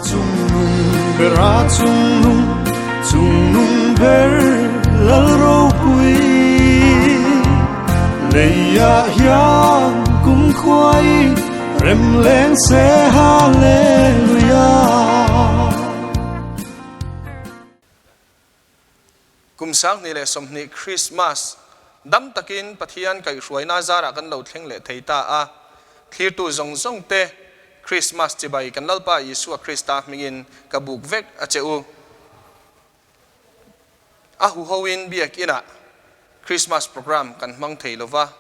chungnung ber a chungnung chungnung ber lal ropui leiah hian kumkhuai rem leng se Hallelujah. Kum 2020 Christmas dam takin Pathian kaihhruaina zarah kan lo thleng leh thei ta a, thlirtu zawng zawng te Christmas chibai kan Lalpa Isua Krista hmingin ka buk vek a che u. A huhoin biakinah Christmas program kan hmang thei lo va,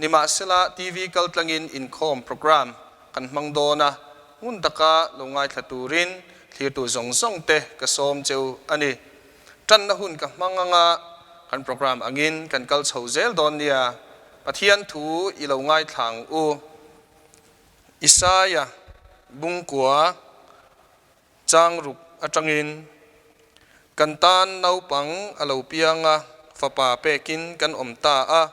nimahsela TV kaltlangin inkhawm program kan hmang dawn a, hmun taka lo ngaithla turin thlirtu zawng zawng te ka sawm cheu a ni. Tanna hun ka hmang anga kan program angin kan kal chho zel dawn nia, Pathian thu i lo ngaithla ang u. Isaia Bungkua Changruk atangin kan tan naupang a lo piang a, fapa pekin kan awm ta a.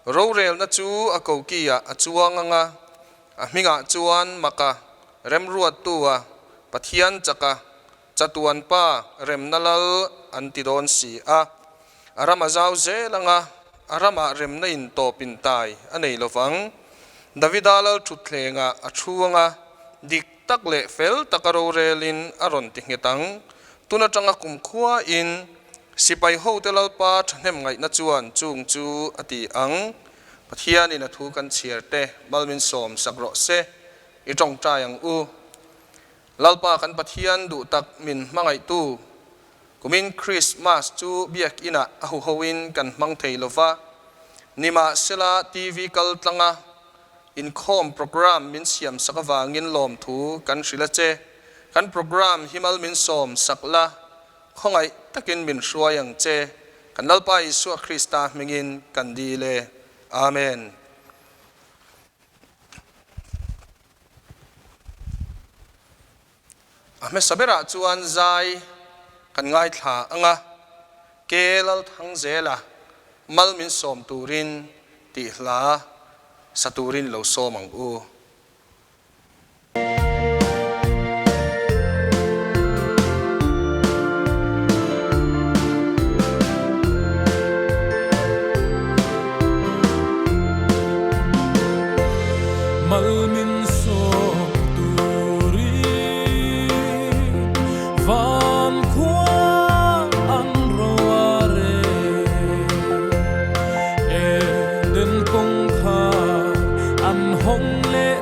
Rorelna chu a kokiah a chuang ang a, a hmingah chuan Maka, Remruattua, Pathian chaka, Chatuan Pa, Remna Lal an ti dawn si a. A ram a zau zel ang a, a ramah remna in tawp in tai a nei lo vang. Davida lal thutthlengah a thu ang a, dik tak leh fel taka rorelin a rawn ti nghet ang. Tun atanga kumkhuain sipai hote Lalpa thahnem ngaihna chuan chung chu a ti ang. Pathianin a thu kan chhiar te malmin sawm sak rawh se, i tawngtai ang u. Lalpa kan Pathian duh tak min hmangaihtu, kumin Krismas chu biakinah a huhoin kan hmang thei lova, nimahsela TV kal tlanga Inkhawm program min siam sak avangin lawmthu kan hrilh a che. Kan program hi mal min sawm sak la, khawngaih takin min hruai ang che. Kan Lalpa Isua Krista hmingin kan dil e. Amen. A hmasa berah chuan zai kan ngaithla ang a, Ke Lalthangzela mal min sawm turin tih hla sa turin lo sawm ang u. Mal min sawm turin van khua an ro a re. Eden kawngkhar an hawng leh.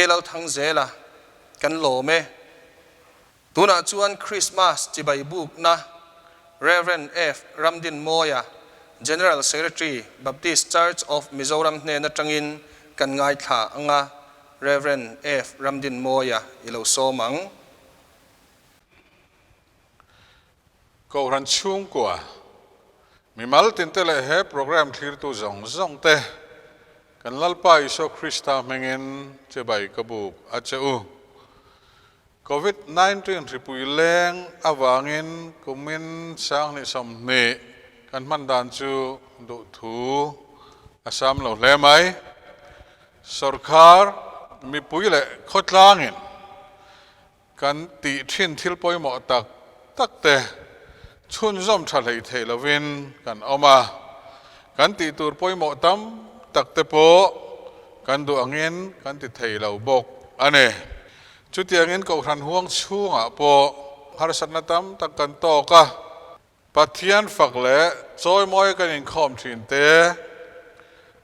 Lalthangzela kan lawm e. Tunah chuan Krismas chibai bukna Rev. F. Ramdinmawia, General Secretary, Baptist Church of Mizoram hnen atangin kan ngaithla ang a, Rev. F. Ramdinmawia i lo sawm ang. Kohhran chhungkua, mimal tinte leh he program thlirtu zawng zawng te kan Lalpa Isua Krista hmingin chibai ka buk a che u. Covid 19 hripui leng avangin kumin sanghnih 20 kan hman dan chu duhthu a sam lo hle mai. Sorkar mipui leh khawtlangin kan tih thin thil pawimawh tak tak te chhunzawm tha hlei thei lovin kan awm a, kan tih tur pawimawh tam tak te pawh kan duh angin kan ti thei lo bawk a ni. Chutiangin Kohhran huang chhungah pawh harsatna tam tak kan tawk a, Pathian fak leh chawimawi kan inkhawm thin te,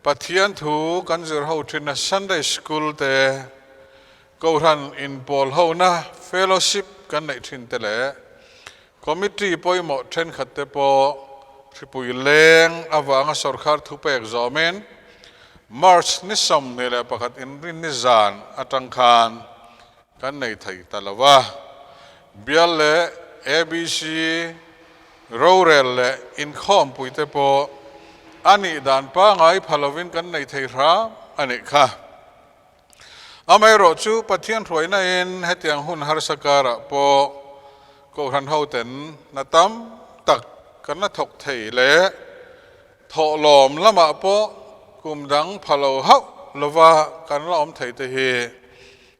Pathian thu kan zir ho thinna Sunday School te, Kohhran inpawl hona Fellowship kan neih thin te leh Committee pawimawh thenkhat te pawh hripui leng avanga sawrkar thupek zawmin March ni 21 inrinni zan atang khan kan nei thei ta lo a. Bial leh ABC rorel leh inkhawmpui te pawh a nih dan pangai pha lovin kan nei thei hram a nih kha. Amaherawh chu Pathian hruaina in hetiang hun harsa karah pawh Kohhran hoten na tam tak kan la thawk thei leh thawhlawm lamah pawh kum dang pha lo hauh lova kan la awm thei te hi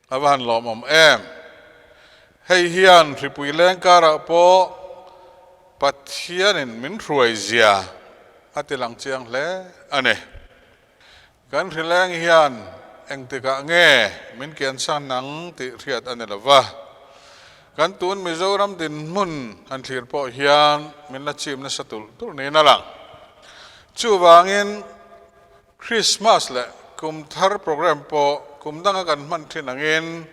a va han lawmawm em. Hei hian hripui leng karah pawh Pathianin min hruai zia a ti lang chiang hle a ni. Kan hrileng hian engtikah nge min kiansan ang tih hriat a ni lo va. Kan tun Mizoram dinhmun han thlir pawh hian min la chim nasa tulh tulh niin a lang. Chuvangin Krismas leh kum thar program pawh kum danga kan hman thin angin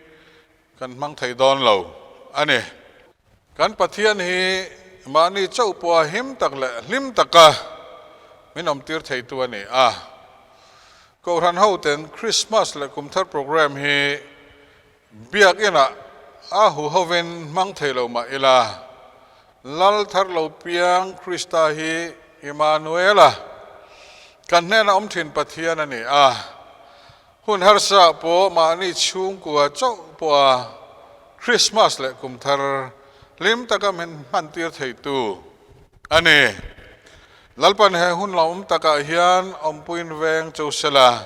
kan hmang thei dawn lo a ni. Kan Pathian hi mahni chauh pawha him tak leh hlim taka min awmtir theitu a ni a. Kohhran hoten Krismas leh Kumthar program hi Biakinah a huhovin hmang thei lo mah ila, Lal thar lo piang Krista hi Immanuela, kan hnena awm thin Pathian a ni a. Hun harsa pawh mahni chhungkua chauh pawha Krismas leh kum thar hlim taka min hmantir theitu a ni. Lalpan he hun lawmawm takah hian awmpuiin veng cho sela,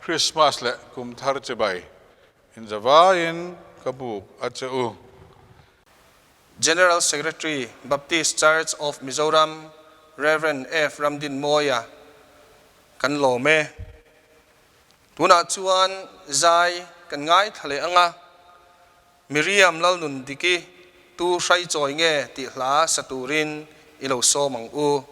Krismas leh kum thar chibai inzavaiin ka buk a che u. General Secretary, Baptist Church of Mizoram, Rev. F. Ramdinmawia kan lawm e. Tunah chuan zai kan ngaithla leh ang a, Miriam Lalnundiki tu hrai chawi nge tih hla sa turin i lo sawm ang u.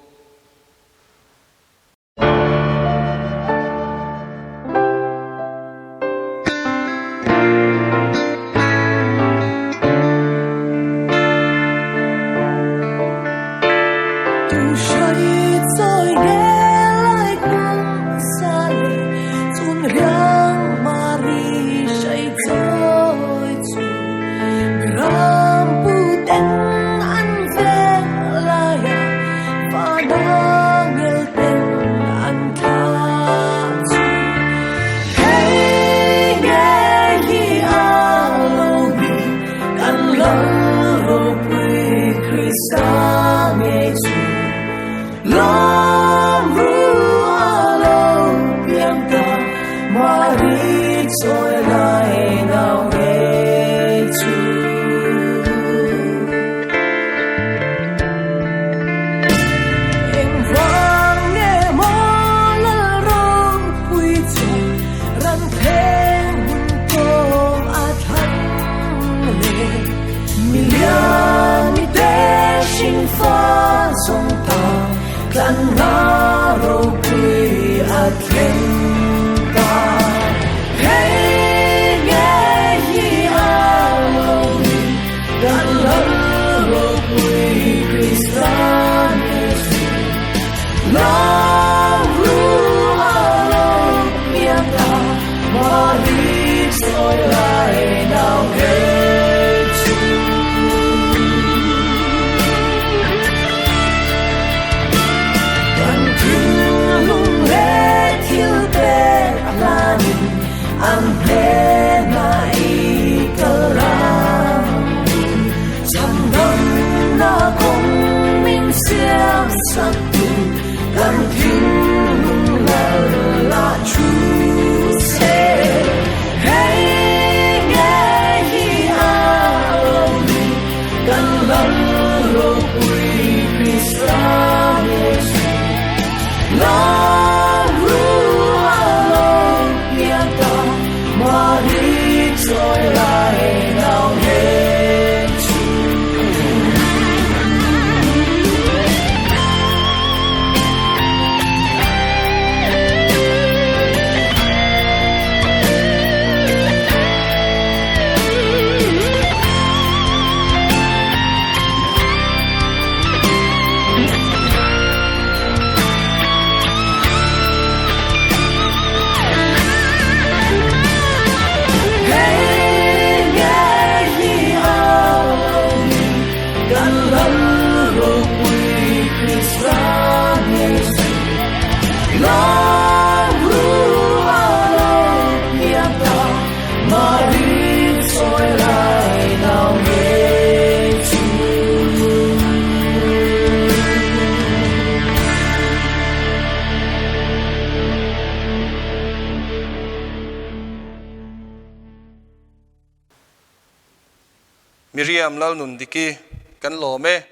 Miriam Lalnundiki kan lawm e.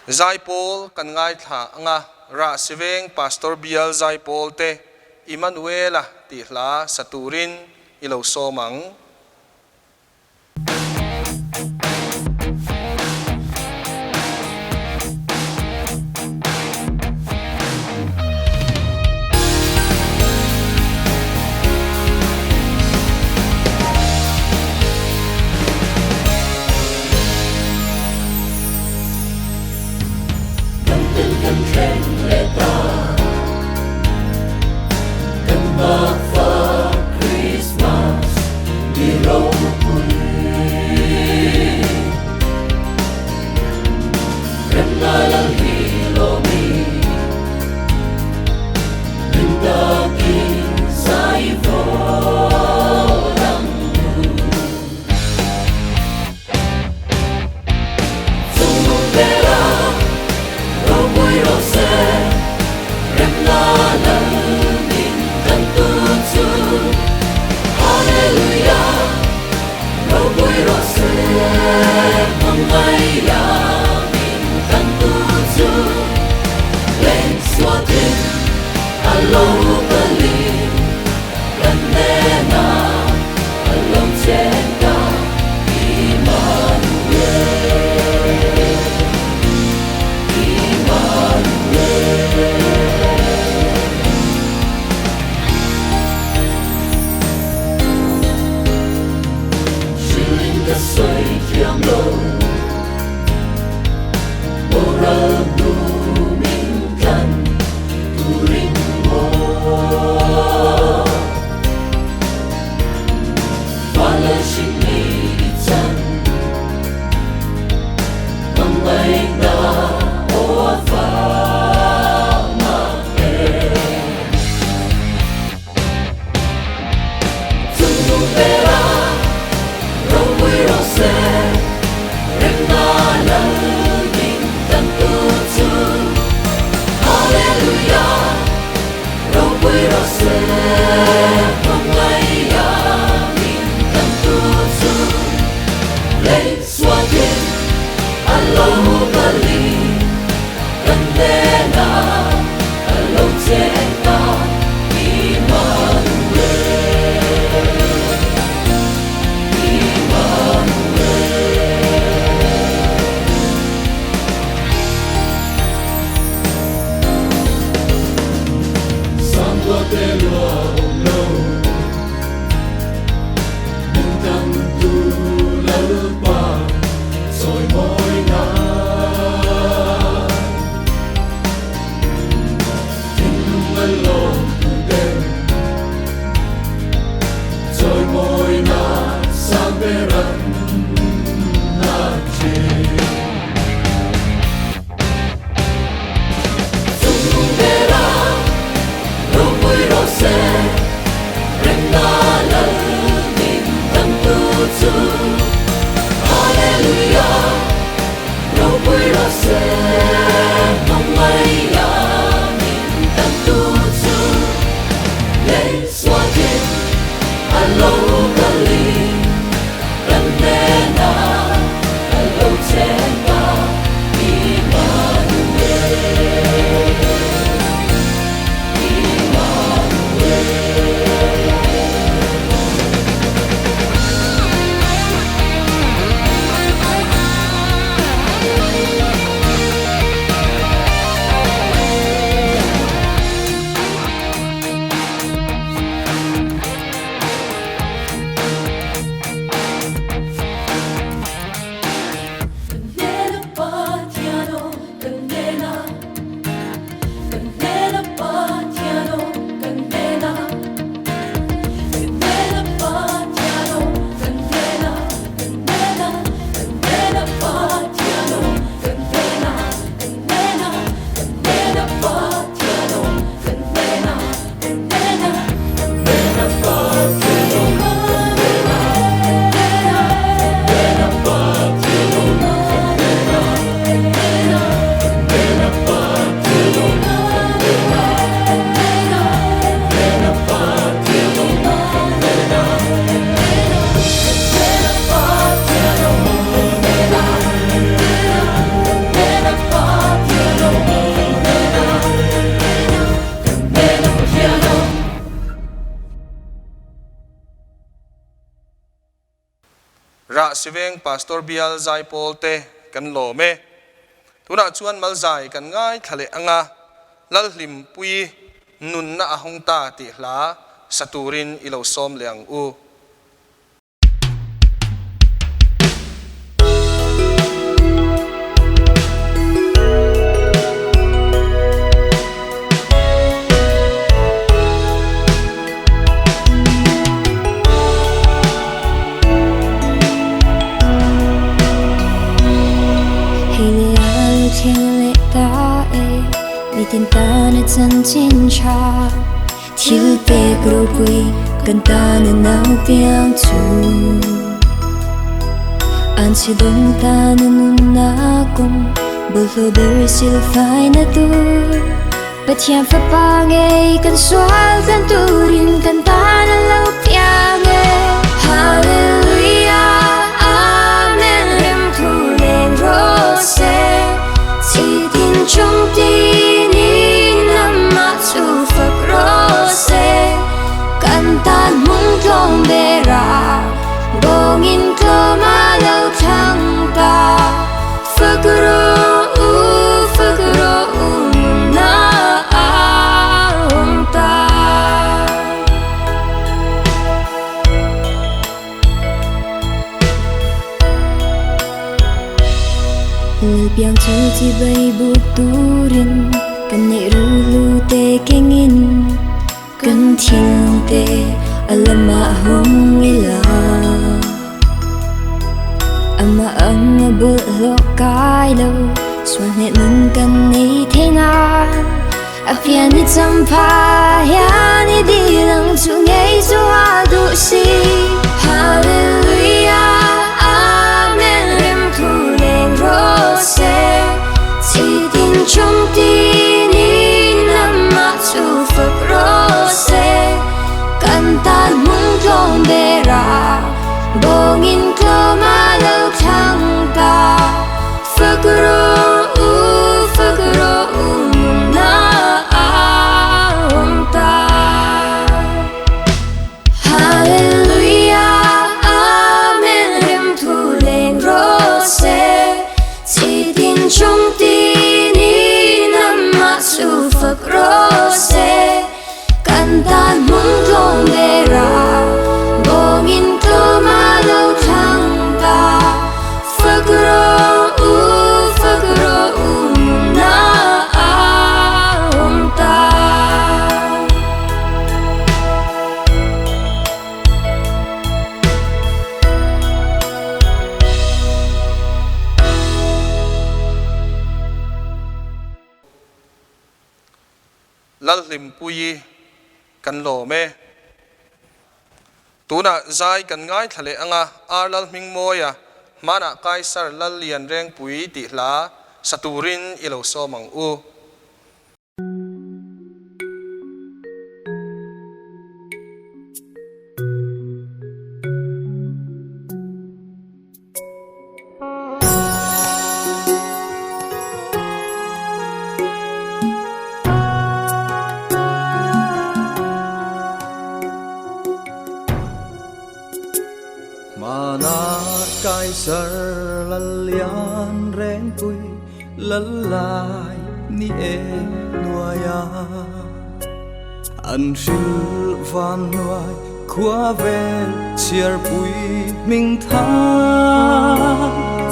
Zaipawl kan ngaithla anga Rahsiveng Pastor Bial Zaipawl te Immanuela tih hla sa turin i lo sawm ang. Kan tel kan thleng leh ta, kan bakfa Krismas ni ropui. Remna lal hi lawmi, hlim takin zai vawl ang u. Chungnung bera ropui rawh se, remna lal min kan tu chu. Hallelujah, ropui rawh se, hmangaihia min kan tu chu. Leng suatin a lo kalin kan hnenah a lo chen ta Immanuel, Immanuel. Hrilhin ka sawi thiam lo, boral hnu min tlan turin maw. Fala hringmi i chan, hmangaihna aw a fah mak e. Chungnung bera ropui rawh se, remna lal min kan tu chu. Hallelujah, ropui rawh se, hmangaihia min kan tu chu. Lei suatin a lo kali, kan hnenah a lo cheng ta, Immanuel, Immanuel. Sangtua te lua awm lo, min kan tu Lalpa sawi mawi nan. Thinlung a lawm tu den, chawi mawi nan sang ber an na che. Chungnung bera ropui rawh se, remna lal min kan tu chu. Hallelujah, ropui rawh se, hmangaihia min kan tu chu. Lei suatin a lo kali, kan hnenah a lo cheng ta, Immanuel, Immanuel. Rahsiveng Pastor Bial Zaipawl te kan lawm e. Tunah chuan Malzai kan ngaithla leh anga Lalhlimpuii nunna a hawng ta tih hla sa turin i lo sawm leh ang u. Hei le a lo thleng leh ta e, mitin tana chanchin tha. Thil pek ropui kan tana nau piang chu. An chhe dawng tana nunna kawng bawlhhlawh ber silfaina tur. Pathian fapa ngei kan sual tlan turin kan tan a lo piang e. Hallelujah Amen Remthu leng rawh se Chitin chung tin in amah chu fak rawh se Kan tan hmun tlawm bera bawngin tlawm a lo thlang ta. Fak rawh u, fak rawh u, nunna a awm ta. Lalpiang chu chibai buk turin kan neih ruhlu te kengin kan thinlung te a lamah hawng ila. Amah ang a bawlhhlawh kai lo, sual hneh nun kan nei thei nan. A pian i champha hian i dil ang chu ngei chu a duh si. Hallelujah, Amen, remthu leng rawh se. Chitin chung tin in amah chu fak rawh se. Kan tan hmun tlawm bera bawngin tlawm a lo thlang ta. Fak rawh u, fak rawh u, nunna a awm ta. Hallelujah, Amen, remthu leng rawh se. Chitin chung tin in amah chu fak rawh se. Kan tan hmun tlawm bera bawngin tlawm a lo thlang ta. Fak rawh u, fak rawh u, nunna a awm ta. Lalhlimpuii kan lawm e. Tunah zai kan ngaithla leh anga Ar Lalhmingmawia hmanah Kaisar Lallian Rengpui tih hla sa turin i lo sawm ang u. Hmana Kaisar Lallian Rengpui Lallai ni e hnuaia An hrilh van hnuai khua vel chhiarpui hming thang.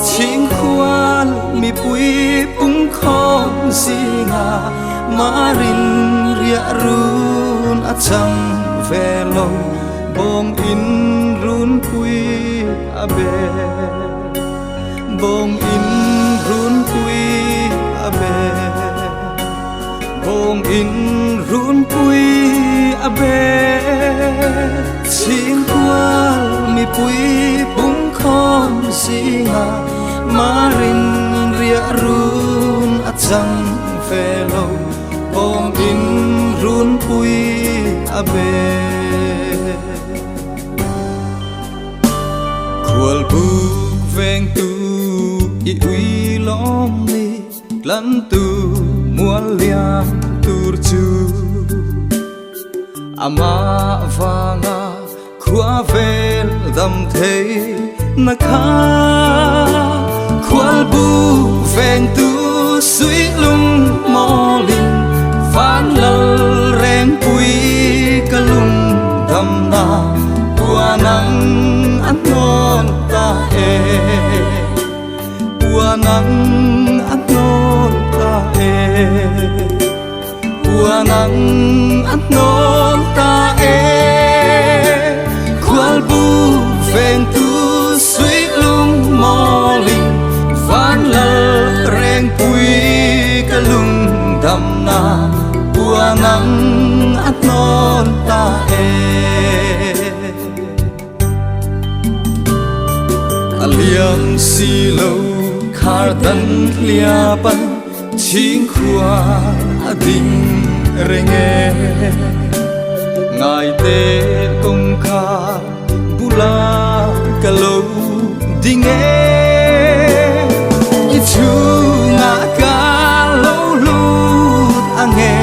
Chhingkhual mipui pungkhawm zinga Marin riah run a chang ve lo bawng in runpui a be. Bawng in runpui a be. Bawng in runpui a be. Chhingkual mipui pungkhawm zinga Marin riah run a chang ve lo. Bawng in runpui a be. Khual buk vengtu i ui lawm ni. Tlantu mual liam tur chu amah vanga khua vel dam thei na kha Khual bu veng tu sui lung mawlin Van lal reng pui ka lung dam na Ua nang an hnawn ta e Ua nang an hnawn ta e Ua nang an hnawn ta e Khual bu veng tu sui lung mawlin Van lal reng pui ka lung dam na Ua nang an hnawn ta e. A liam si lo khar dan hliapan chhingkhua a ding reng e. Ngai te kawngkhar bula ka lo ding e. I chhungah ka lo lut ang e.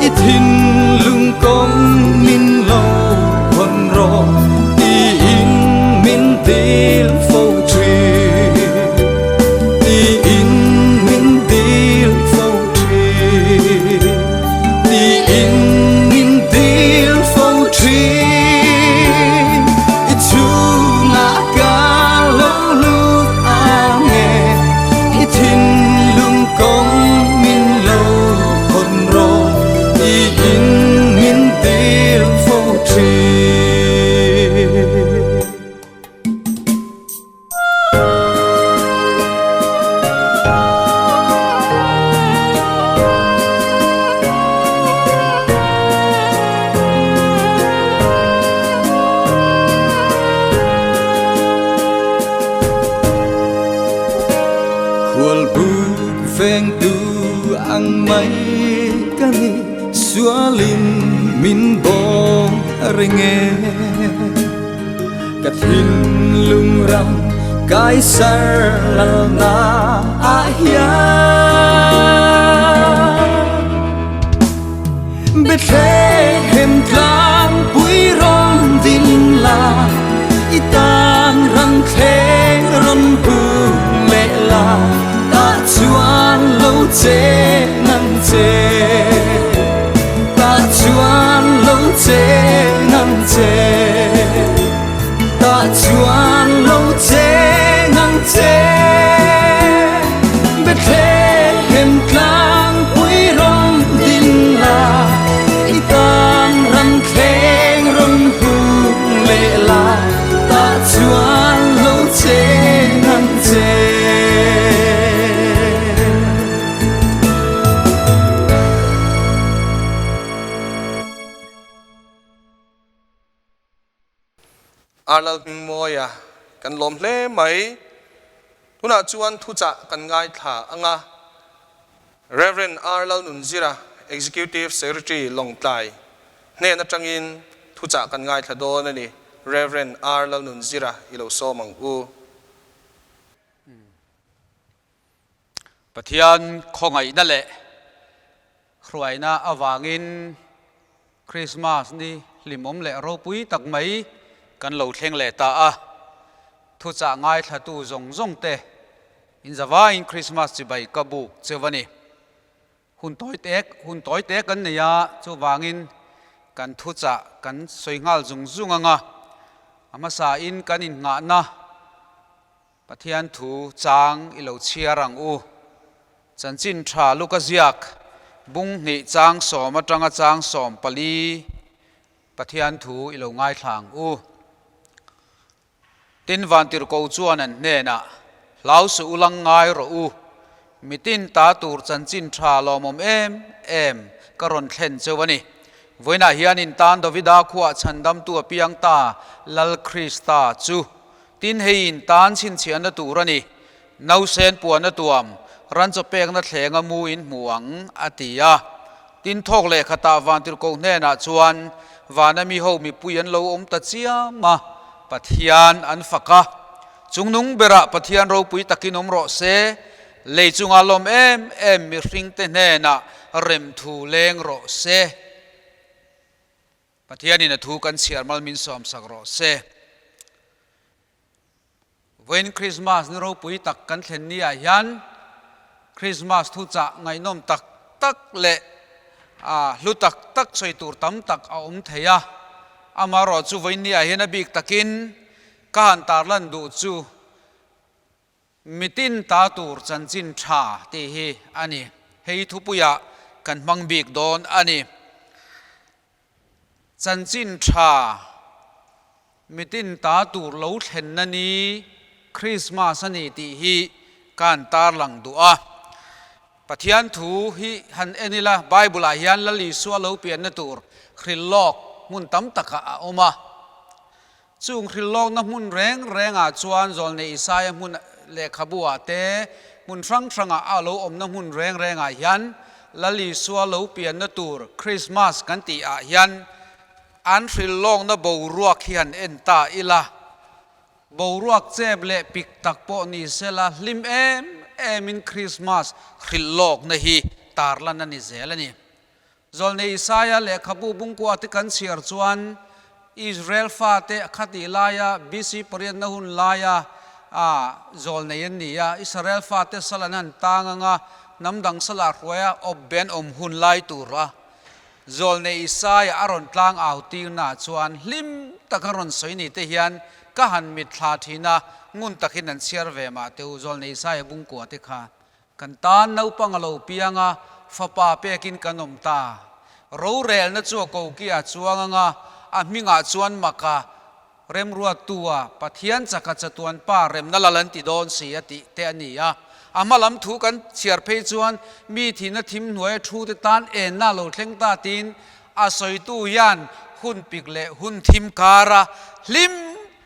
I thinlung kawng min lo hawn rawh tiin min dil fo thin Tiin min dil fo thin Tiin min dil fo thin I chhungah ka lo lut ang e I thinlung kawng min lo hawn rawh tiin min dil fo thin. Khualbuk vengtu ang mai ka ni sualin min bawng reng e. Ka thinlung ram Kaisar lalna ah hian Bethlehem tlangpui rawn din la, i tan rang thleng rawn hung leh la, tah chuan lo che ngang che, tah chuan lo che ngang che, tah chuan lo che ngang che. Bethlehem tlangpui rawn din la, i tan ram thleng rawn hung leh la, tah chuan lo che ngang che. Arlal Hmingmawia kan lawm hle mai. Tunah chuan thuchah kan ngaithla ang a, Rev. R. Lalnunzira, Executive Secretary Lawngtlai hnen atangin thuchah kan ngaithla dawn a ni. Rev. R. Lalnunzira i lo sawm ang u. Pathian khawngaihna leh hruaina avangin Krismas ni hlimawm leh ropui tak mai kan lo thleng leh ta a. Thuchah ngaithlatu zawng zawng te inzavaiin Krismas chibai ka buk cheu a ni. Hun tawi tek hun tawi tek kan nei a, chuvangin kan thuchah kan sawi nghal zung zung ang a, a hmasain kan innghahna Pathian thu chang i lo chhiar ang u. Chanchin tha Luka ziak bung hnih chang sawm atanga chang 14 Pathian thu i lo ngaithla ang u. Tin Vantirhko chuan an hnenah, Hlau suh u lang ngai rawh u, mitin ta tur chanchin tha lawmawm em em ka rawn thlen cheu a ni. Vawiinah hian in tan Davida khuah chhandamtu a piang ta Lal Krista chu. Tin hei in tan chhinchhiahna tur a ni. Nausen puana tuam, ran chaw pekna thlenga mu in hmu ang, a ti a. Tin thawk leh khatah Vantirhkoh hnenah chuan vana mi ho mipui an lo awm ta chiam a, Pathian an fak a. Chungnung berah Pathian ropui takin awm rawh se, lei chunga lawm em em mihringte hnenah remthu leng rawh se. Pathianin a thu kan chhiar mal min sawmsak rawh se. Vawiin Krismas ni ropui tak kan thlen ni ah hian Krismas thuchah ngaihnawm tak tak leh hlu tak tak sawi tur tam tak a awm thei a. Amaherawhchu vawiin ni ah hian a bik takin ka han tarlan duh chu Mitin ta tur chanchin tha tih hi a ni. Hei thupuiah kan hmang bik dawn a ni. Chanchin tha mitin ta tur lo thlenna ni Krismas a ni tih hi ka han tarlang duh a. Pathian thu hi han en ila Bible ah hian Lal Isua lo pianna tur hrilhlawk hmun tam takah a awm a. Chung hrilhlawkna hmun reng rengah chuan Zawlnei Isaia hmun lehkhabu ah te, hmun hrang hrangah a lo awmna hmun reng rengah hian Lal Isua lo pianna tur Krismas kan tih ah hian an hrilhlawkna boruak hi han en ta ila. Boruak chep leh pik tak pawh ni sela hlim em emin Krismas hrilhlawkna hi tarlan a ni zel a ni. Zawlnei Isaia lehkhabu bungkua te kan chhiar chuan Israel fate a khatih laia BC pariatna hun laia zawlnei an ni a. Israel fate sal an han tang anga hnam dang salah hruaia awp ben awm hun lai tura Zawlnei Isaia a rawn tlang au tirnaah chuan hlim taka rawn sawi ni te hian ka han mitthla thin a, ngun takin an chhiar ve mah teh u Zawlnei Isaia bungkua te kha. Kan tan naupang a lo piang a, fapa pekin kan awm ta. Rorelna chu a koki a chuang anga, a hmingah chuan maka remruattua Pathian chaka chatuan pa remna lal an ti dawn si a tih te a ni a. A hma lam thu kan chhiar phei chuan mi thihna thim hnuaia thu te tan enna a lo thleng ta tiin a sawitu hian hun pik leh hun thim kara hlim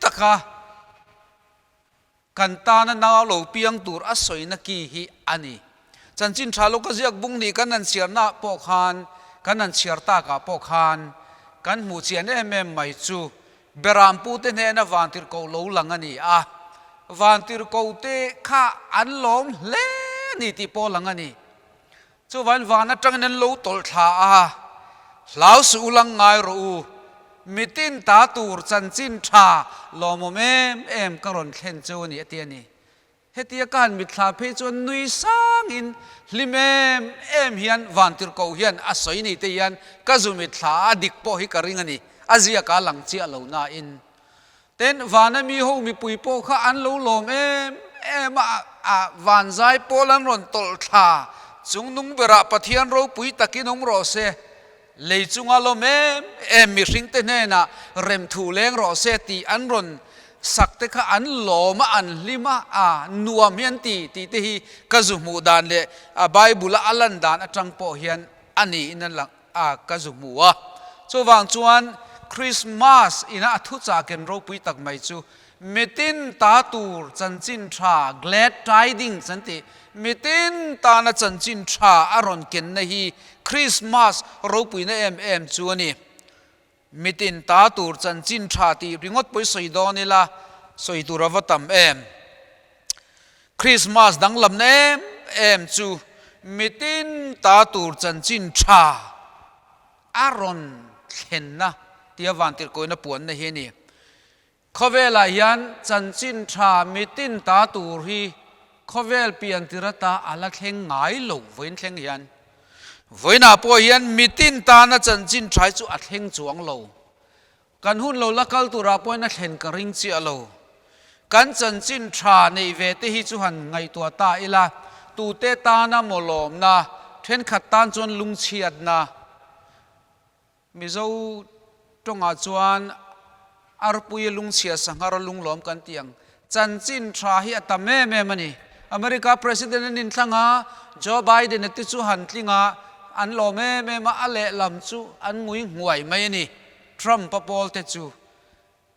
taka Kan tana nau lo piang tur a sawina ki hi a ni. Chanchin tha lo ka ziak bung nih kan han chhiarna pawh khan, kan han chhiar takah pawh khan kan hmuh chian em em mai chu Berampu te hnena vantirhkoh lo lang a ni a. Vantirhkoh te kha an lawm hle a ni tih pawh lang a ni. Chuvain van atangin an lo tawlh thla a, Hlau suh u lang ngai rawh u, mitin ta tur chanchin tha lawmawm em em ka rawn thlen chu a ni a ti a ni. Hetia ka han mitthla phei chuan nui sangin hlim em em hian vantirhkoh hian a sawi ni te hian ka zu mitthla a, a dik pawh hi ka ring a ni, a ziakah a lang chiah lo nain. Tin, vana mi ho mipui pawh kha an lo lawm em em a, a van zai pawl an rawn tawlh thla, chung nung berah Pathian ropui takin awm rawh se, lei chunga lawm em em mihringte hnenah remthu leng rawh se tih an rawn sak te kha an lawm a, an hlim a, a nuam hi an ti tih te hi ka zu hmuh dan leh a Bible a a lan dan atang pawh hian a niin a lang. a ka zu hmu a. Chuvang chuan Christmas ina a thuchah ken ropui tak mai chu mitin ta tur chanchin tha, glad tidings an tih, mitin tana chanchin tha a rawn kenna hi Christmas ropuina em em chu a ni. Mitin ta tur chanchin tha tih ringawt pawh i sawi dawn ila sawi tur a va tam em. Christmas danglamna em em chu mitin ta tur chanchin tha a rawn thlenna tia vantirhkawina puanna hi a ni. Khawvelah hian chanchin tha mitin ta tur hi khawvel pian tir ata a la thleng ngai lo vawiin thleng hian. Vawiinah pawh hian mitin tana chanchin tha hi chu a thleng chuang lo. Kan hun lo la kal turah pawhin a thlen ka ring chiah lo. Kan chanchin tha neih ve te hi chu han ngaihtuah ta ila, tute tana mawlawmna, thenkhat tan chuan lungchhiatna, Mizo tawngah chuan arpui lungchhia sanghar lunglawm kan tih ang. Chanchin tha hi a tam em em a ni. America President an inthlang a, Joe Biden a te chu han tling a, an lawm em em a, a lehlam chu an ngui nghuai mai a ni, Trump a pawl te chu.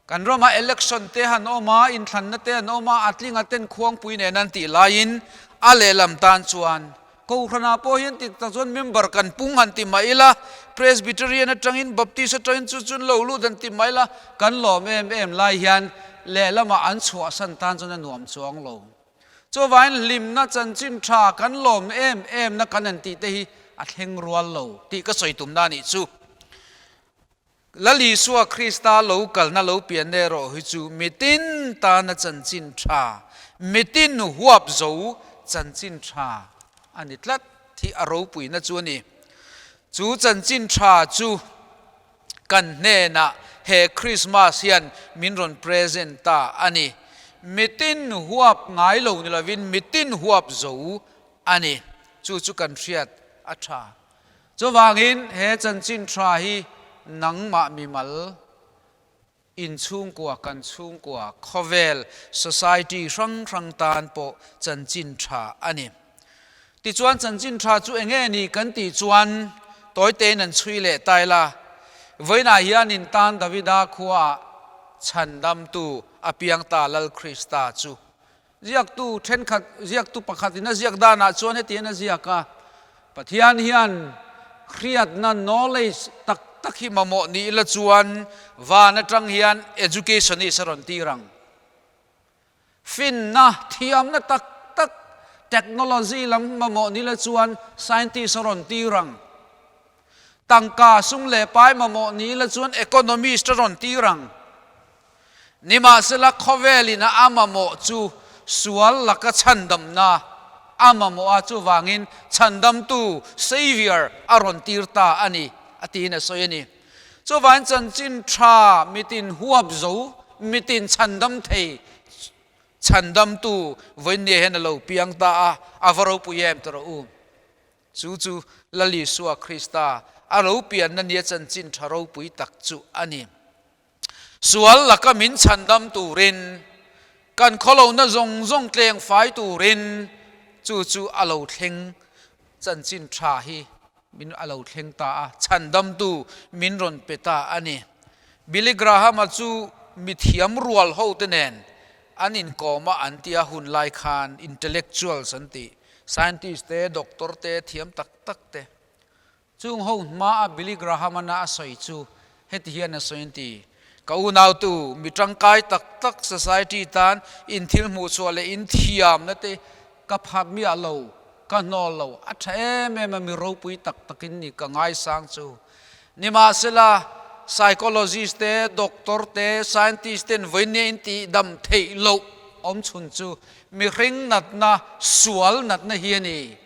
Kan ramah election te han awm a, inthlanna te an awm a, a tlinga ten khuangpui nen an tih laiin a lehlam tan chuan Kohhranah pawh hian tik tak chuan member kan pung han ti mai ila, Presbyterian atangin Baptist atangin chu chun lo lut han ti mai ila, kan lawm em em lai hian lehlamah an chhuahsan tan chuan a nuam chuang lo. Chuvangin hlimna chanchin tha kan lawm em emna kan han tih te hi a thleng rual lo tih ka sawi tumna a nih chu. Lal Isua Krista lo kalna lo pian erawh hi chu mitin tana chanchin tha, mitin huap zo chanchin tha a ni tlat hi a ropuina chu a ni. Chu chanchin tha chu kan hnenah he Krismas hian min rawn present ta a ni. Mitin huap ngai lo ni lovin mitin huap zo a ni. Chu chu kan hriat a tha. Chuvangin he chanchin tha hi nangmah mimal, inchhungkua, kan chhungkua, khawvel, society hrang hrang tan pawh chanchin tha a ni. Tichuan chanchin tha chu enge ni kan tih chuan tawitein an chhui leh ta ila, vawiinah hian in tan Davida khuaah chhandamtu a piang ta Lal Krista chu Ziaktu thenkhat, ziaktu pakhatin a ziak danah chuan hetiang a ziak a, Pathian hian hriatna, knowledge, tak tak hi mamawh ni ila chuan van atang hian educationist a rawn tir ang. Finna, thiamna tak tak, technology lam mamawh ni ila chuan scientist a rawn tir ang. Tangka sum leh pai mamawh ni ila chuan economist a rawn tir ang. Nimahsela khawvelin a mamawh chu sual laka chhandamna a mamawh a, chuvangin chhandamtu, Saviour, a rawn tir ta a ni, a tiin a sawi a ni. Chuvangin chanchin tha mitin huap zo, mitin chhandam thei, chhandamtu vawiinnia hian a lo piang ta a, a va ropui em ti rawh u. Chu chu Lal Isua Krista a lo pianna nia chanchin tha ropui tak chu a ni. Sual laka min chhandam turin, kan khawlohna zawng zawng tleng fai turin chu chu a lo thleng chanchin tha hi min a lo thleng ta a, chhandamtu min rawn pe ta a ni. Billy Graham-a chu mithiam rual hote nen an inkawm a an tia hun lai khan intellectuals an tih, scientist te, doctor te, thiam tak tak te. Chung ho hmaa Billy Graham-ana a sawi chu heti hian a sawi an ti, Ka unautu, mi tangkai tak tak society tan in thil hmuhchhuah leh in thiamna te ka phak miah lo, ka hnawl lo, a tha em em a, mi ropui tak takin ni ka ngaisang chu. Nimahsela, psychologist te, doctor te, scientist ten vawinia in tihdam theih loh awmchhun chu mihring natna, sual natna hi a ni.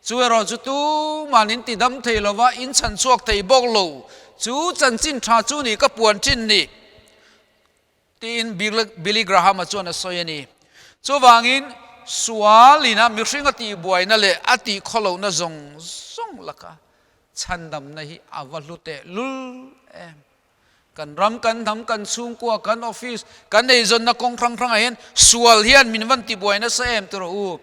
Chu erawh chu tuman in ti dam thei lova, in chhan chhuak thei bawk lo. Chu chanchin tha chu ni ka puan thin ni, tiin Billy Graham-a chuan a sawi a ni. Chuvangin, sualina mihring a tihbuaina leh a tihkhawlohna zawng zawng laka chhandamna hi a va hlu teh lul em. Kan ram, kan hnam, kan chhungkua, kan office, kan eizawnna kawng hrang hrangah hian sual hian min van tibuai nasa em ti rawh u.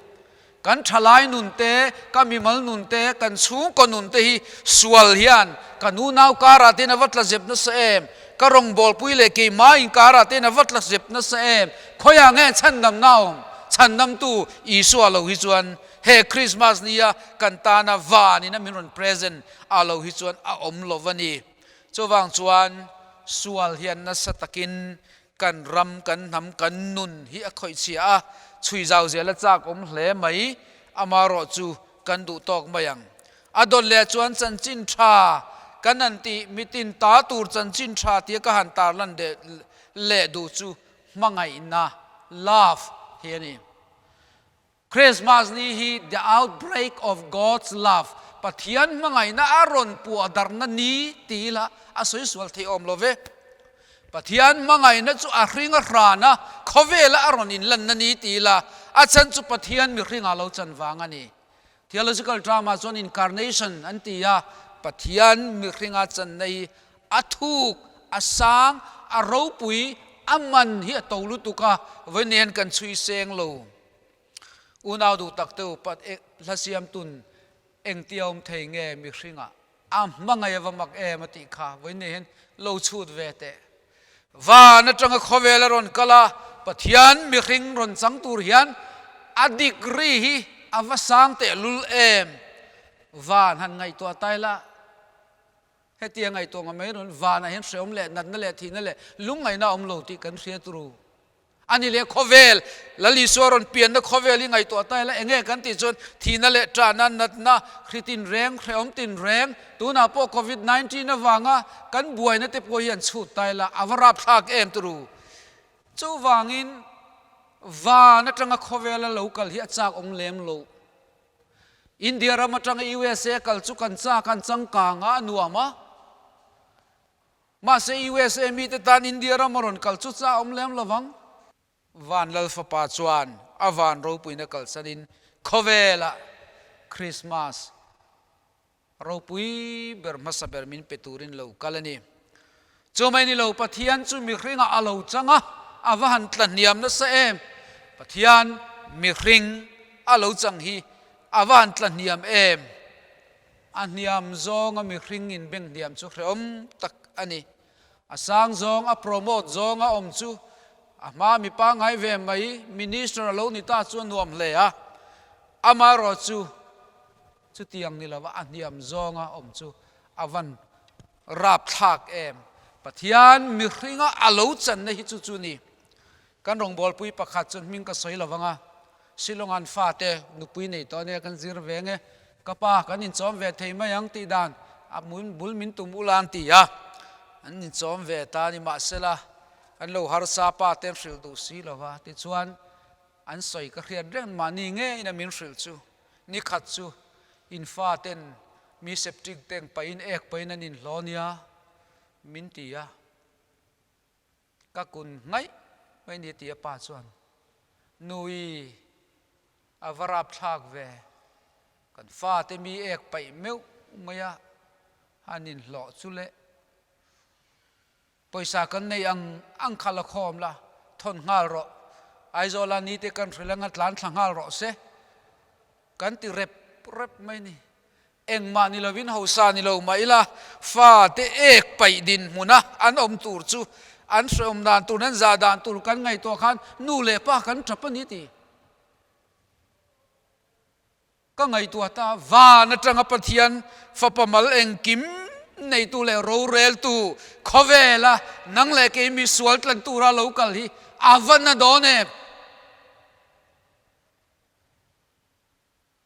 Kan thalai nun te, ka mimal nun te, kan chhungkaw nun te hi sual hian kan unau karah te hian a va tla zep nasa em? Ka rawngbawlpui leh keimah inkarah te hian a va tla zep nasa em? Khawiah nge chhandamna awm? Chhandamtu Isua lo hi chuan he Krismas nia kan tana vanin a min rawn present a lo hi chuan a awm lo va ni. Chuvang chuan sual hian nasa takin kan ram, kan hnam, kan nun hi a khawih chhia a, chhui zau zel a chak awm hle mai, amarawh chu kan duh tawk mai ang. A dawt leh chuan chanchin tha kan han tih, mitin ta tur chanchin tha tia ka han tarlan leh duh chu hmangaihna, love, hi a ni. Christmas ni hi the outbreak of God's love, Pathian hmangaihna a rawn puah darhna ni ti ila a sawi sual thei awm lo ve. Pathian hmangaihna chu a hring a hran a, khawvela a rawn inlanna ni ti ila a chan chu Pathian mihringa lo chan vang a ni. Theological term-ah chuan incarnation an ti a, Pathian mihringa channa hi a thuk, a sang, a ropui, a man hi a to lutuk a, vawiin kan chhui seng lo. Unau duh tak te upat hla siam tun engtia awm thei nge mihringah a hmangaih a va mak em a tih kha vawiin nei hian lo chhut ve teh. Van atanga khawvel a rawn kal a, Pathian mihring rawn chang tur hian a degree hi a va sang teh lul em? Van han ngaihtuah ta ila hetia ngaihtuah nga mai rawn vanah hian hreawm leh natna leh thihna leh lungngaihna a awm lo tih kan hria turu. Ani leh khawvel, Lal Isua rawn pianna khawvel hi ngaihtuah ta ila enge kan tih chuan thihna leh ṭahna, natna, hri tinreng, hrehawm tinreng, tunah pawh Covid 19 avanga kan buaina te pawh hi an chhut ta ila a va rapthlak em turu. Chuvangin van atanga khawvela lo kal hi a chak awm lem lo. India ram atanga USA kal chu kan chak a, an changkang a, a nuam a. Mahse USA mite tan India ram a rawn kal chu cha awm lem lovang. Van Lal Fapa chuan a van ropuina kalsanin khawvelah Krismas ropui ber hmasa ber min pe turin lo kal a ni. Chumai ni lo Pathian chu mihringah a lo chang a, a va han tla hniam nasa em! Pathian mihring a lo chang hi a va han tla hniam em! A hniam zawnga mihring in beng hniam chu hrehawm tak a ni. A sang zawng, a promote zawnga awm chu a hma mi pangngai ve mai, minister a lo ni ta chu a nuam hle a. Amaherawh chu chutiang ni lova a hniam zawnga awm chu a van rapthlak em. Pathian mihringa a lo channa hi chu chu ni. Kan rawngbawlpui pakhat chuan hming ka sawi lo vang a, Shillong-a'n fate nupui nei tawh ania kan zir ve nge, ka pa kan inchawm ve thei mai ang tih dan a bul min tum ula an ti a, an inchawm ve ta a ni mahsela an lo harsa pa te an hrilh duh si lo va, tichuan an sawi ka hriat reng mahni ngeiin a min hrilh chu nikhat chu in faten mi septic tank pahin ek pahin an inhlaw nia min ti a. Ka kun ngaih mai ni ti a pa chuan, Nui, a va rapthlak ve, kan fate mi ek paih meuh mai a, han inhlawh chu le. Pawisa kan nei ang ang kha la khawm la, thawn nghal rawh. Aizawla nite kan hrilh anga tlan thla nghal rawh se. Kan ti rep rep mai ni. Engmah ni lovin hausa ni lo mah ila, fate ek paih dinhmuna an awm tur chu an hrehawm dan tur, an zah dan tur kan ngaihtuah khan nu leh pa kan tap a ni ti. Ka ngaihtuah ta, van atanga Pathian fapa mal engkim neitu leh roreltu khawvela nang leh kei mi sual tlan tura lo kal hi a va na dawn em?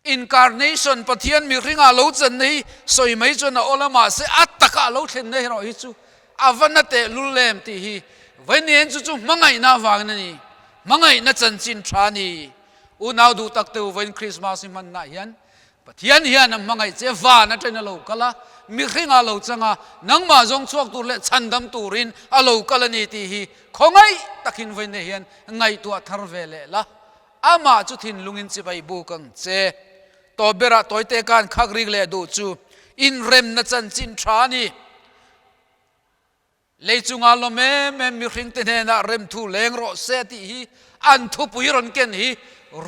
Incarnation, Pathian mihringah lo channa hi sawi mai chuan a awl a, mahse a takah a lo thlenna erawh hi chu a va na tehlul em tih hi Vainian chu chu hmangaihna avangin a ni. Hmangaihna chanchin tha a ni. Unau duh tak te u, vawiin Krismas hi hmannaah hian Pathian hian a hmangaih che, van atangin a lo kal a, mihringah a lo chang a, nangmah zawng chhuak tur leh chhandam turin a lo kal a ni tih hi khawngaih takin vawiin hian ngaihtuah thar ve leh la. Amah chu thinlungin chibai buk ang che. Tawp berah tawite khan khak rik leh duh chu inremna chanchin tha a ni. Lei chunga lawm em em mihringte hnenah remthu leng rawh se tih hi an thupui rawn ken hi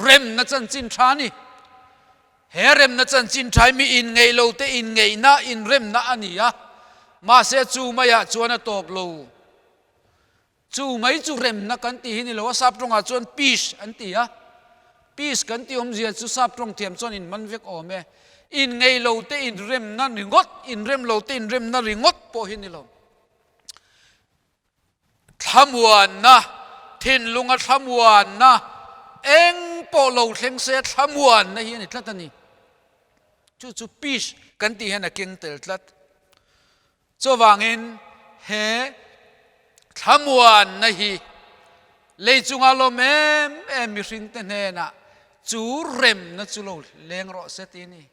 remna chanchin tha a ni. He remna chanchin tha hi mi inngeih lote inngeihna, inremna a ni a, mahse chu maiah chuan a tawp lo. Chu mai chu remna kan tih hi ni lo a, sap tawngah chuan peace an ti a, peace kan tih awmzia chu sap tawng thiam chuan in man vek awm e. In ngei lo te in remna ringawt, in rem lo te in remna ringawt pawh hi ni lo. Thlamuanna, thinlunga thlamuanna, eng pawh lo thleng se thlamuanna hi a ni tlat a ni. Chu chu peace kan tih hian a keng tel tlat. Chuvangin he thlamuanna hi lei chunga lawm em em mihringte hnenah chu remna chu lo leng rawh se ti a ni.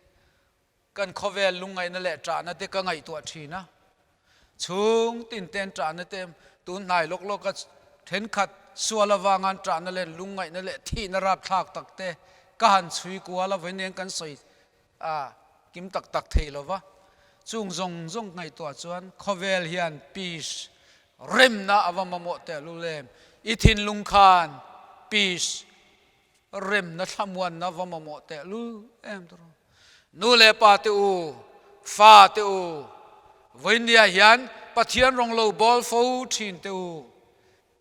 Kan khawvel lungngaihna leh ṭahna te ka ngaihtuah ṭhin a, chhung tin ten ṭahna te tun hnai lawk lawka ṭhenkhat sual avangan ṭahna leh lungngaihna leh thihna rapthlak tak te ka han chhui kual a, vawiin eng kan sawi a kim tak tak thei lo va, chung zawng zawng ngaihtuah chuan khawvel hian peace remna a va mamawh teh lul em? I thinlung khan peace remna thlamuanna a va mamawh teh lul em tawh rawh. Nu leh pa te u, fa te u, vawinia hian Pathian rawng lo bawl fo thin te u,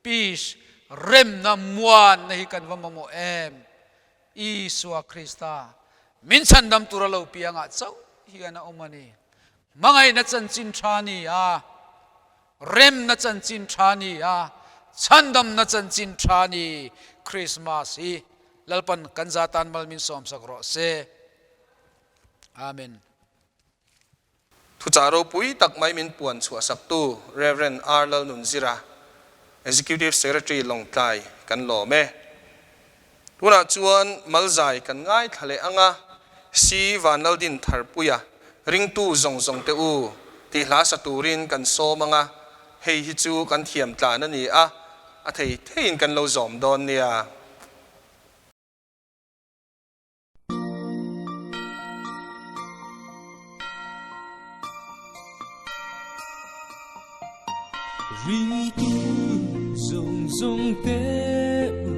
peace remna muanna hi kan va mamawh em? Isua Krista min chhandam tura lo piangah chauh hian a awm a ni. Hmangaihna chanchin tha ni a, remna chanchin tha ni a, Chhandamna chanchin tha ni Krismas hi Lalpan kan za tan mal min sawmsak rawh se. Amen. Thuchah ropui tak mai min puan chhuahsaktu Rev. R. Lalnunzira, Executive Secretary Lawngtlai kan lawm e. Tunah chuan Malzai kan ngaithla leh ang a, Si Vanlaldin Tharpuia ringtu zawng zawng te u tih hla sa turin kan sawm ang a, hei hi chu kan thiam tlan a ni a, a thei theiin kan lo zawm dawn nia. Ringtu zawng zawng te u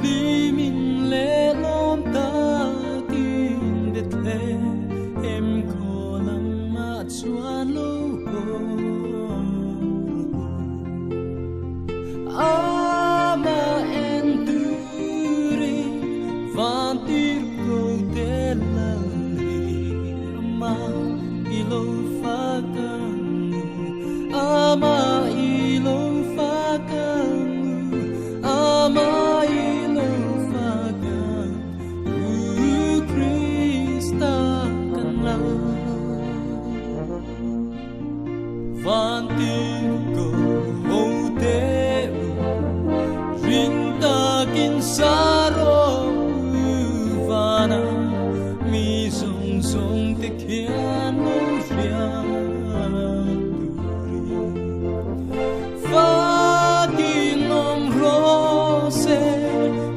hlimin leh lawm takin Bethlehem khaw lamah chuan lo haw rawh u. Amah en turin van tir ko te lal hi amah i lo fak ang u, amah i lo fak ang u, amah i lo fak ang u, Krista kan lal. Van tir ko ho te u, ring takin sa ro u vana, mi zawng zawng te khian lo hria turin. Fakin awm rawh se,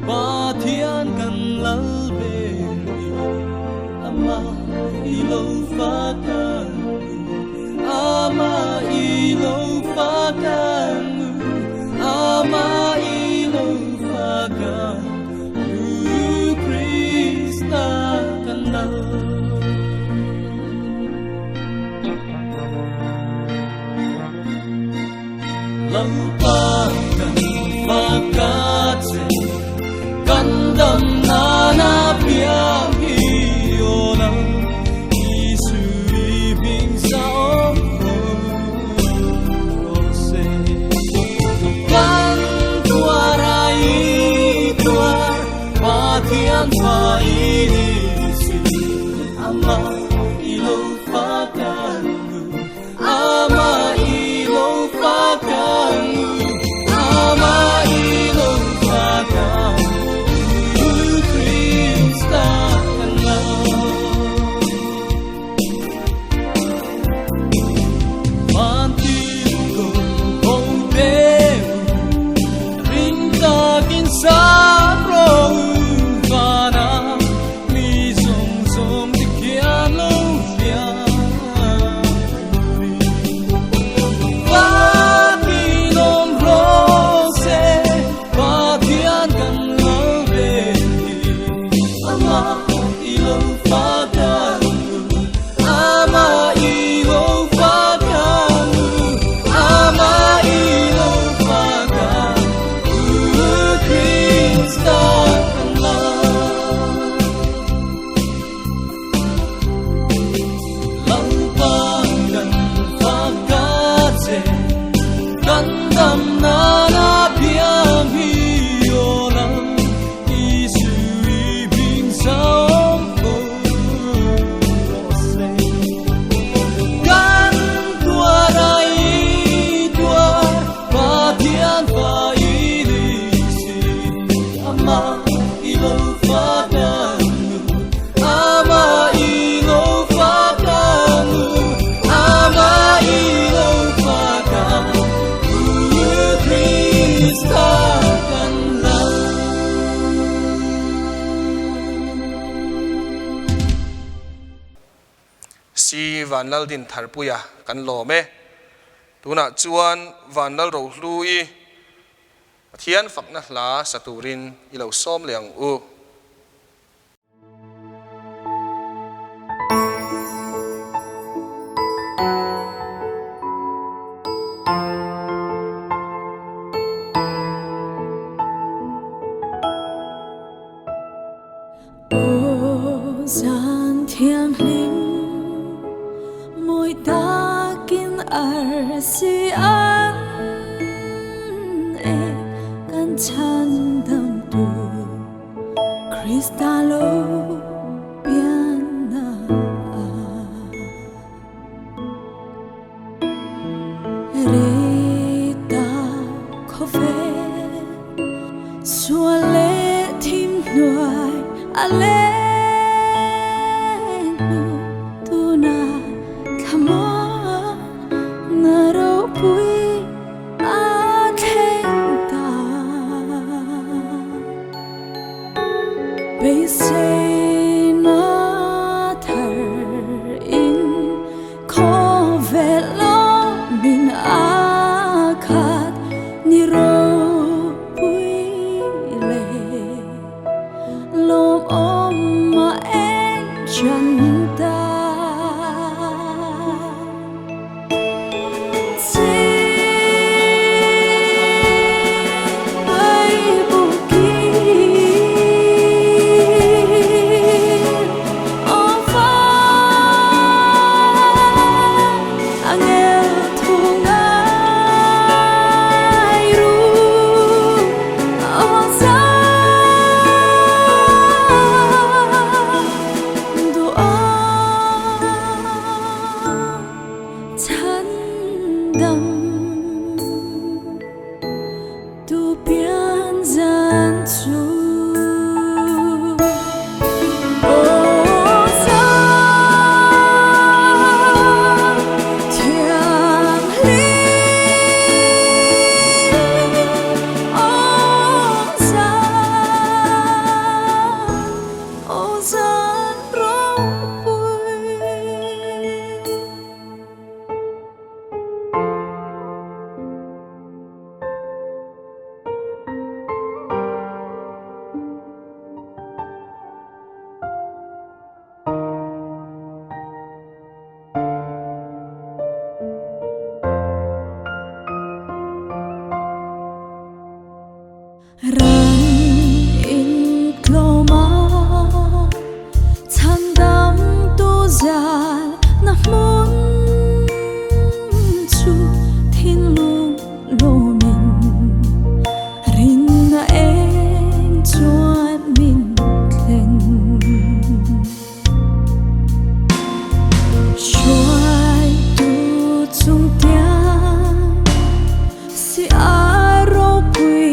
Pathian kan lal ber hi, amah i lo fak ang u, amah i lo fak ang u, amah i lo fak ang u, Krista kan lal. Lalpa kan fak a che, kan dam nana piang hi aw lal, Isu i hming sa awm rawh se. Kan tuar a i tuar, Pathian tha i ni si, amah i lo fak ang u, amah i lo fak ang u, amah i lo fak ang u, Krista kan lo. Van tir ko ho te u, ring takin sa ro u vana, mi zawng zawng te khian lo hria turin. Fakin awm rawh se, Pathian kan lo ber hi, amah i lo fak ang u, amah i lo fak ang u, amah i lo fak ang u, Krista kan la. Lalpa kan fak a che, kan dam nana piang hi aw lal, Isu i hming sa awm rawh se. Kan tuar a i tuar, Pathian fa i ni si, amah i lo fak ang u, amah i lo fak ang u, amah i lo fak ang u, Krista kan lal. Si Vanlaldin Tharpuia kan lawm e. Tunah chuan Vanlal Rohlu-i Pathian fakna hla sa turin i lo sawm leh ang u. Aw zan thianghlim mawi takin arsi an Krista lo pianna Rei ta khawvel sual leh thim hnuai a leng hnu tuna thlamuan na ropui a thleng ta. Beiseina thar in khawvel awmin a khat ni ropui leh lawmawm a eng chan ta. Chhan dam tu pian zan chu Aw zan thianghlim Aw zan Aw zan ropui. Ran in tlawm a, chhandam tu zal na hmun chu thinlung lawmin rinna eng chuan min thlen. Hruaitu chung tiang Si a ropui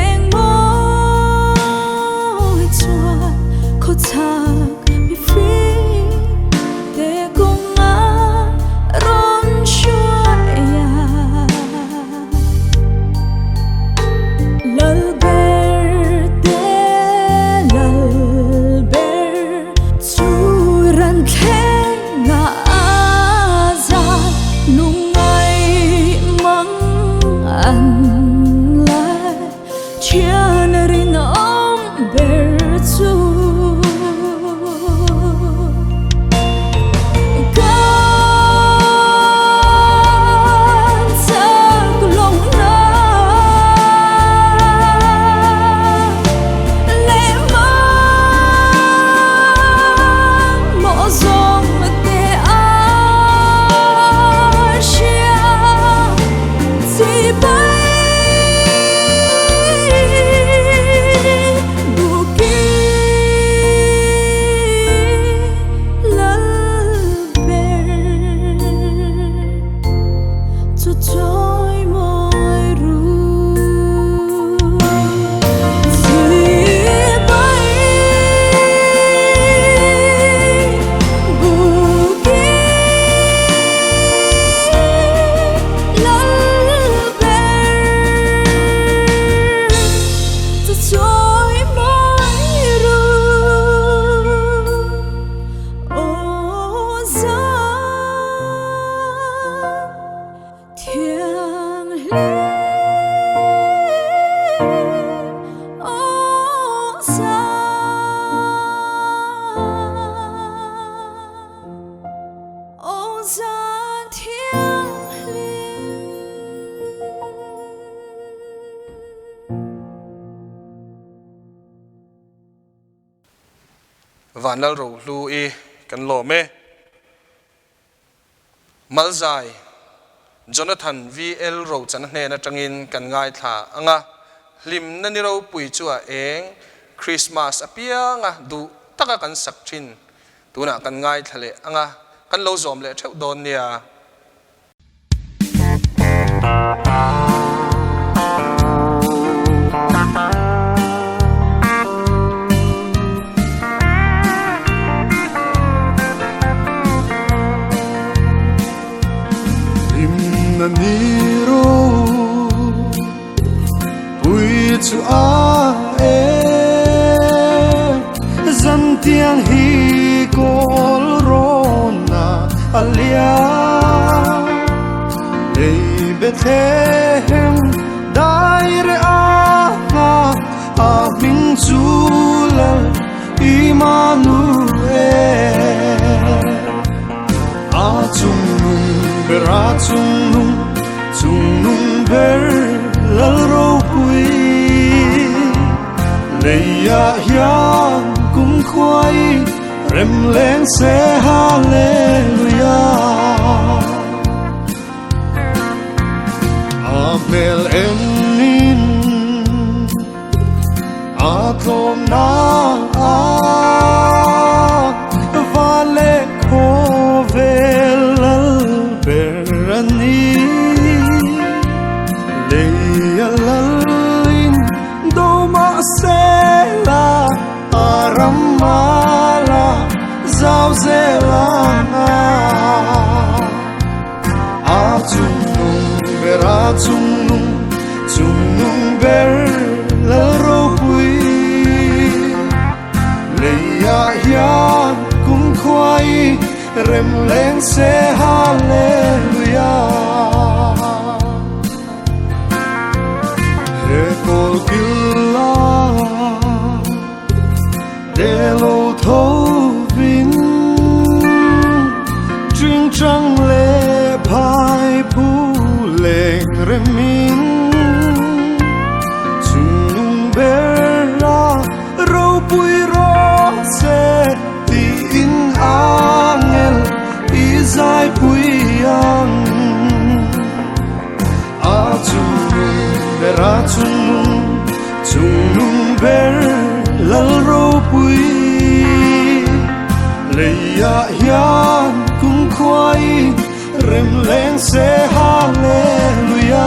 eng mawi chuan khawchhak mi fing te kawnga rawn hruai a. Lal ber te lal ber chu ran thleng a zan lungngai mang an lai thian rinawm ber chu. Kan chak lohna leh mamawh zawng te a hria chi pai buki lal ber chu chawi mawi ru chi pai buki lal ber chu chawi mawi ru aw zan thianghlim aw zan aw zan thianghlim. Vanlal Rohlu i kan lawm e. Malzai, Jonathan VL Rochana hnen atangin kan ngaithla ang a, hlimna ni ropui chu a eng. Krismas apianga duh taka kan sak thin tunah kan ngaithla leh anga kan lo zawm leh theuh dawn nia. Hlimna ni ro pui chu a e zan tiang hi kawl rawn na a liam lei Bethlehem dai re a nga a hming chu lal Immanuel A chung nung ber a chung nung chung nung ber lal ropui Leiah hian kum khuai rem leng se Hallelujah A hmel engin A tlawmna va leh khawvel lal ber a ni. Lei a lalin do mah se la, a ram mala zau zel ang a. A chungnung ber a chungnung, chungnung ber lal ropui. Leiah hian kum khuai rem leng se Hallelujah. He kawl kil la de lo tho vin Trinh trăng le phai phu leng remin Chung ber la ropui rawh se tiin angel i zai pui ang. A chungnung ber a chungnung, chungnung ber lal ropui. Leiah hian kum khuai rem leng se Hallelujah.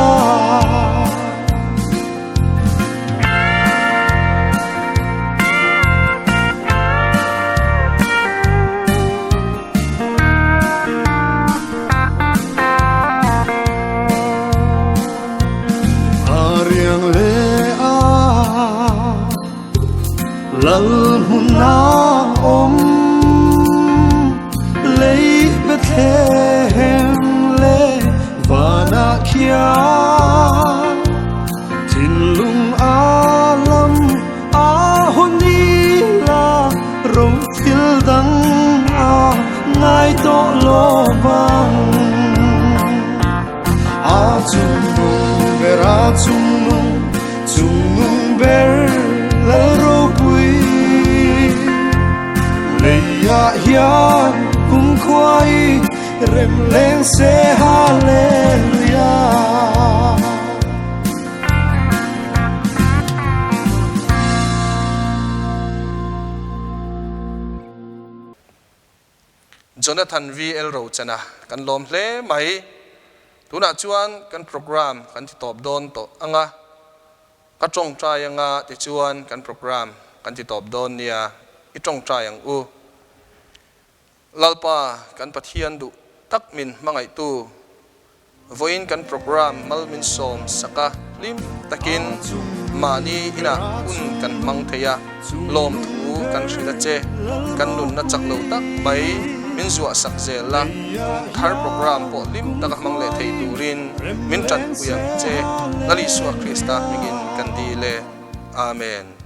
A riang le a lal hmun a awm lei Bethlehem le vanah khian thinlung a lam a hawn ila ro thil dang a ngai tawh lo vang. A chungnung ber a chungnung, chungnung ber lal ropui. Leiah hian kum khuai rem leng se Hallelujah. Jonathan VL Rochana kan lawm hle mai. Tunah chuan kan program kan ti tawp dawn tawh ang a, ka tawngtai anga tichuan kan program kan ti tawp dawn nia, i tawngtai ang u. Lalpa kan Pathian duh tak min hmangaihtu, vawiin kan program mal min sawm sak a, hlim takin mahni inah hun kan hmang thei a, lawmthu kan hrilh a che, kan nunna chak lo tak mai min zuah sak zel la, kum thar program pawh hlim taka hmang leh thei turin min tanpui ang che, Lal Isua Krista hmingin kan dil e. Amen.